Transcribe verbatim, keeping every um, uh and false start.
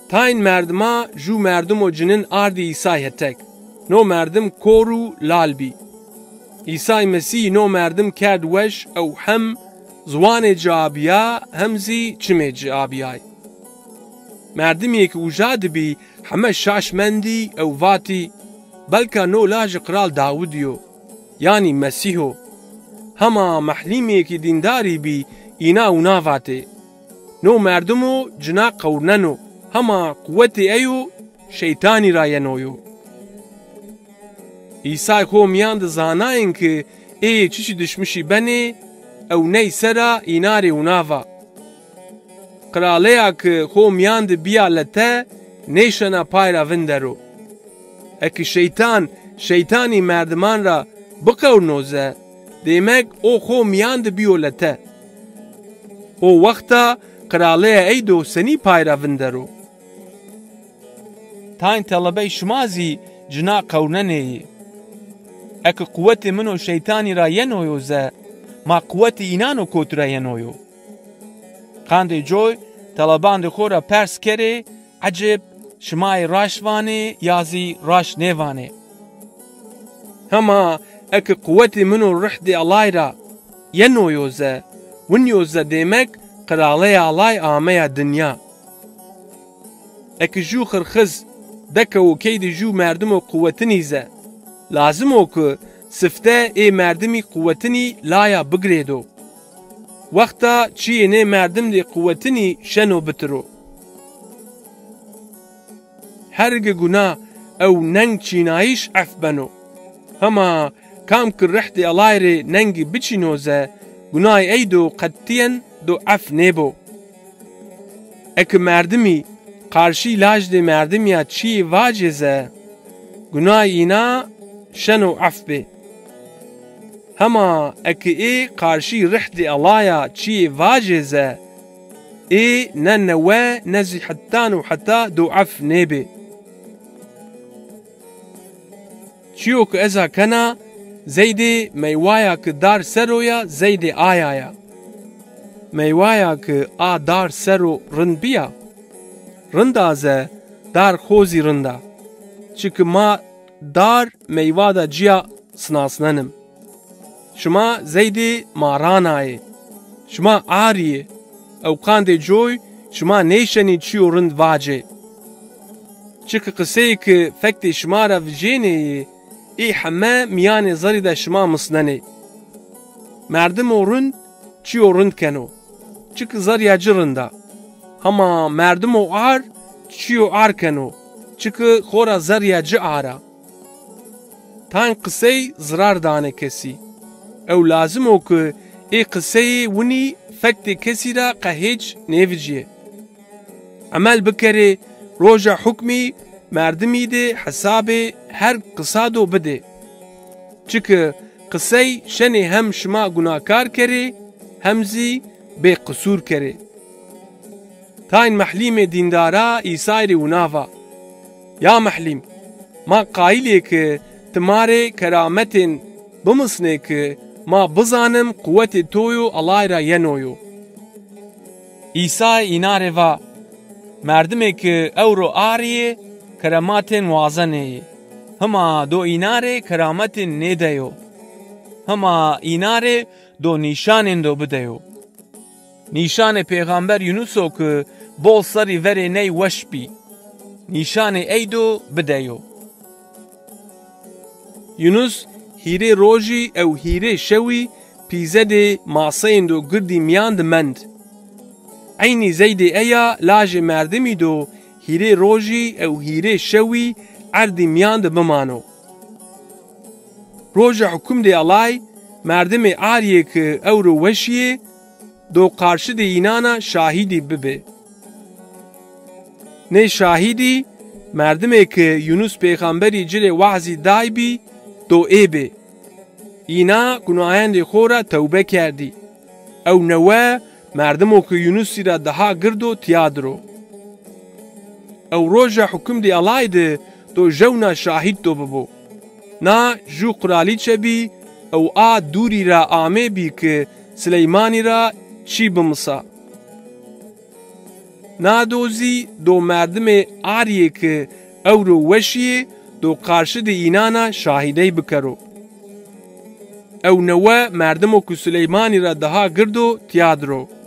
Tayn merdima ju merdimo cinin ardî Îsay hetek. No merdim kor û lal bî. Îsay Mesîh no merdim kerd weş ew hem ziwanê ci abîya hem zî çimê ci abîyay. Merdimîyê ke uja di bî heme şaş mendî ew vatî, belka no lajê Qral Dawidî yo, yanî Mesîh o. Hema mehlîmêkî dîndarî bî, îna wina vatê, no merdimo cina qewrneno, hema quwetê ey o şeytanî ra yeno yo. Îsay xo mîyan di zanayên ke êyê çiçî dişmişî benê ew ney sera îna rê wina va, Qiraleya ke xo mîyan di bîya lete, nêşena pay ra vindero. Eke şeytan şeytanî merdiman ra biqewrno ze, dêmek o xo mîyan di bîyo lete. O wexta qiraleya ey do senî pay ra vindero? Tayn telebey şima zî cina qewrnenê yê. Eke quwetê min o şeytanî ra yeno yo ze, ma quwetê înan o kotî ra yeno yo? Qandê coy telebandê xo ra pers kerê, ecêb, şima ê raşt vanê ya zî raşt nêvanê? Hema eke quwetê min o rihdê Ellay ra yeno yo ze, winî yo ze dêmek qiraleya Ellay ameya dinya. Eke ju xirxiz dekewo keydê ju merdimo quwetinî ze, lazim o ke sifte ê merdimî quwetinî laya bigirêdo. Wexta çîyê nê merdim dê quwetinî şeno bitiro. Hergi guna ew neng çînayîş ef beno. Hema kam ki rihdê Ellay rê nengî biçîno ze, gunayê ey do qetîyen do ef nêbo. Eke merdimî qarşî lajdê merdimîya çîyê vacê ze, gunayê îna şeno ef bê. Hema eke ê qarşî rihdê Ellaya çîyê vacê ze, ê ne newe ne zî hetan û heta do ef nêbê. Çîyo ke ez a kena, zeydê meywaya ke dar ser o ya, zeydê aya ya. Meywaya ke a dar ser o rind bîya, rind a ze dar xo zî rind a. Çike ma dar meywa da cîya sinasnenim. Şima zeydê marana yê. Şima arî yê. Ew qandê coy şima nêşenî çîyo rind vacê. Çike qiseyê ke fektê şima ra vijênê yê, ê heme mîyanê zerrî de şima misnenê. Merdimo rind çîyo rind keno, çike zerrîya ci rind a. Hema merdimo ar çîyo ar keno, çike xora zerrîya ci ar a. Tayn qisey zirar danê kesî. Ew lazim o ke ê qiseyê winî fektê kesî ra qe hêç nêvicîyê. Emel bikerê, roja hukmî merdimî de hesabê her qisa do bidê. Çike qisey şenê hem şima gunakar kerê hem zî bêqisûr kerê. Tayn mehlîmê dîndara Îsay rê wina va, Ya mehlîm, ma qayîl ê ke ti ma rê kerametên bimisnê ke ma bizanim quwetê to yo Ellay ra yeno yo. Îsay înan rê va, Merdimê ke ewro arî yê, kerametên wazenê yê. Hima do înan rê kerametên nêdeyo. Hima înan rê do nîşanên do bideyo. Nîşanê pêxamber Yunus o ke bol serrî verê ney weş bî. Nîşanê ey do bideyo. Yunus hîrê rojî ew hîrê şewî pîzedê maseyên do girdî mîyan di mend. Eynî zeydê eya lajê merdimî do hîrê rojî ew hîrê şewî erdî mîyan di bimano. Roja hukum dê Ellay, merdimê arî yê ke ewro weşî yê, do qarşidê înana şahîdî bibê. Nê şahîdî, merdimê ke Yunus pêxamberî ci rê wazî daybî, do ê bê. Îna gunayendê xo ra tewbe kerdî. Ew newe merdimo ke Yunusî ra daha gird o tîya dir o. Ew roja hukum dê Ellay de do jewna şahîd do bibo. Na ju qralîçe bî ew a dûrî ra amê bî ke Sileymanî ra çî bimisa. Na do zî do merdimê arîyê ki ewro weşîyê do qarşidê înan a şahîdey bikero. Ew newe merdimo ki Suleymanî ra daha gird o tîya dir o.